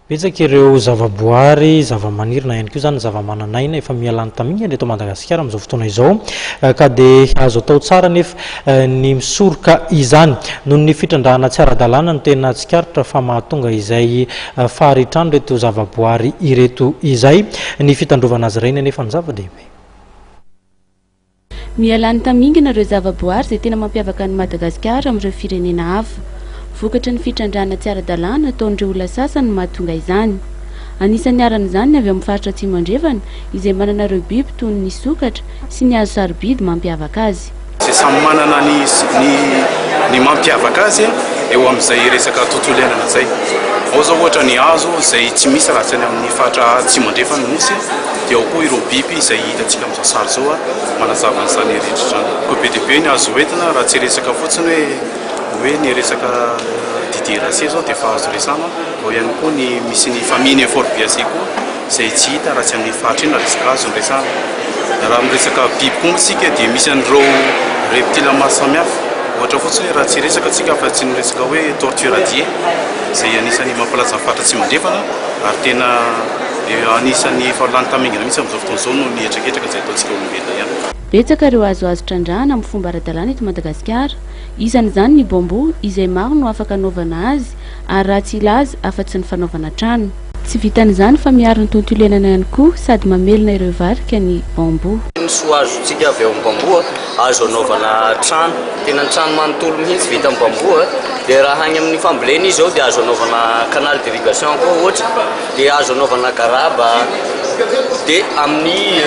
Betsaka ireo zavaboary, zavamaniry na ihany koa izany zavamananaina efa miha-lany tamingana eto Madagasikara amin'izao fotoana izao ka dia azo atao tsara anefa ny misoroka izany. Noho ny fitrandrahana tsy ara-dalàna no tena tsikaritra fa mahatonga izay faharitran'ireto zavaboary ireto izay. Ny fitandrovana azy ireny anefa no zava-dehibe. Miha-lany tamingana ireo zavaboary izay tena mampiavaka an'i Madagasikara amin'ireo firenena hafa. Vokatry ny fitrandrahana tsy ara-dalàna ataon'ireo olona sasany no mahatonga izany. Anisan'ny niharan'izany ny avy ao amin'ny faritra Atsimo Andrefana izay manana ireo biby toy ny sokatra sy ny hazo sarobidy mampiavaka azy. Izay samy manana ny ny mampiavaka azy eo amin'izay resaka tontolo iainana izay. Ao izao ohatra ny hazo izay tsy misy raha tsy any amin'ny faritra Atsimo Andrefan'ny Nosy. Dia ao koa ireo biby izay hitantsika amin'izao sary izao manazava an'izany rehetra izany. Koa be dia be ny azo entina raha tsy resaka fotsiny hoe hoe ny resaka Didieracées izao dia efa azo resahana, ao ihany koa ny misy ny famille Euphorbiaceae koa izay tsy hita raha tsy amin'ny faritra iny raha resaka hazo no resahana. Raha miresaka biby koa moa isika dia misy an'ireo reptiles maro samihafa, ohatra fotsiny hoe raha tsy hiresaka isika afa-tsy ny resaka hoe tortue radiée izay anisan'ny mampalaza ny faritra Atsimo Andrefana ary tena Anisan'ny efa lany tamingana mihitsy amin'izao fotoana izao noho ny hetraketraka izay ataontsika olombelona ihany. Betsaka ireo hazo azo trandrahana amin'ny fomba ara-dalàna eto Madagasikara. Isan'izany ny bambou izay maro no afaka anaovana azy ary raha tsy hilaza afa-tsy ny fanaovana trano. Tsy vitan'izany fa miaro ny tontolo iainana ihany koa sady mamelona ireo varika ny bambou. Ny soa azontsika avy ao amin'ny bambou, azo anaovana trano, tena ny trano manontolo mihitsy vita amin'ny bambou, dia raha any amin'ny fambolena izy izao dia azo anaovana canal d'irrigation koa ohatra. Dia azo anaovana garaba, dia amin'ny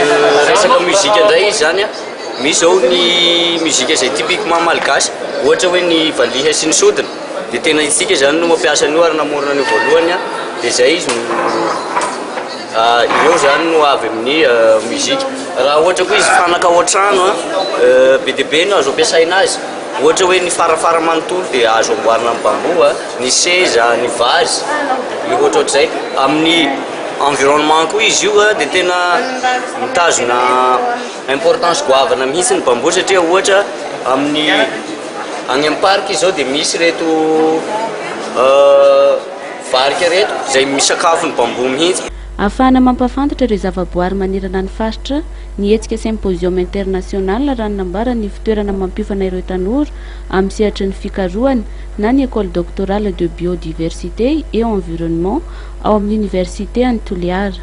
resaka musique indray izy zany an, misy zao ny musique izay typiquement malgache, ohatra hoe ny valiha sy ny sodina, dia tena isika zany no mampiasa an'io ary namorona an'io voalohany an, dia zay izy no ireo zany no avy amin'ny musique. Raha ohatra koa izy fanaka ao an-trano an, be dia be no azo ampiasaina azy. Ohatra hoe ny farafara manontolo dia azo amboarina amin'ny bambou a, ny seza, ny vase, ny ohatrohatr'izay. Amin'ny environnement koa izy io a dia tena mitazona importance goavana mihitsy ny bambou satria ohatra amin'ny any amin'ny parc izao dia misy ireto varika ireto izay misakafo ny bambou mihitsy. Ahafahana mampahafantatra ireo zavaboary manerana ny faritra ny hetsika Symposium International raha ny nambaran'ny ivontoerana mampiofana ireo tanora amin'ny sehatry ny fikarohana na ny Ecole Doctorale de Biodiversité et Environnement ao amin'ny Oniversite any Toliara.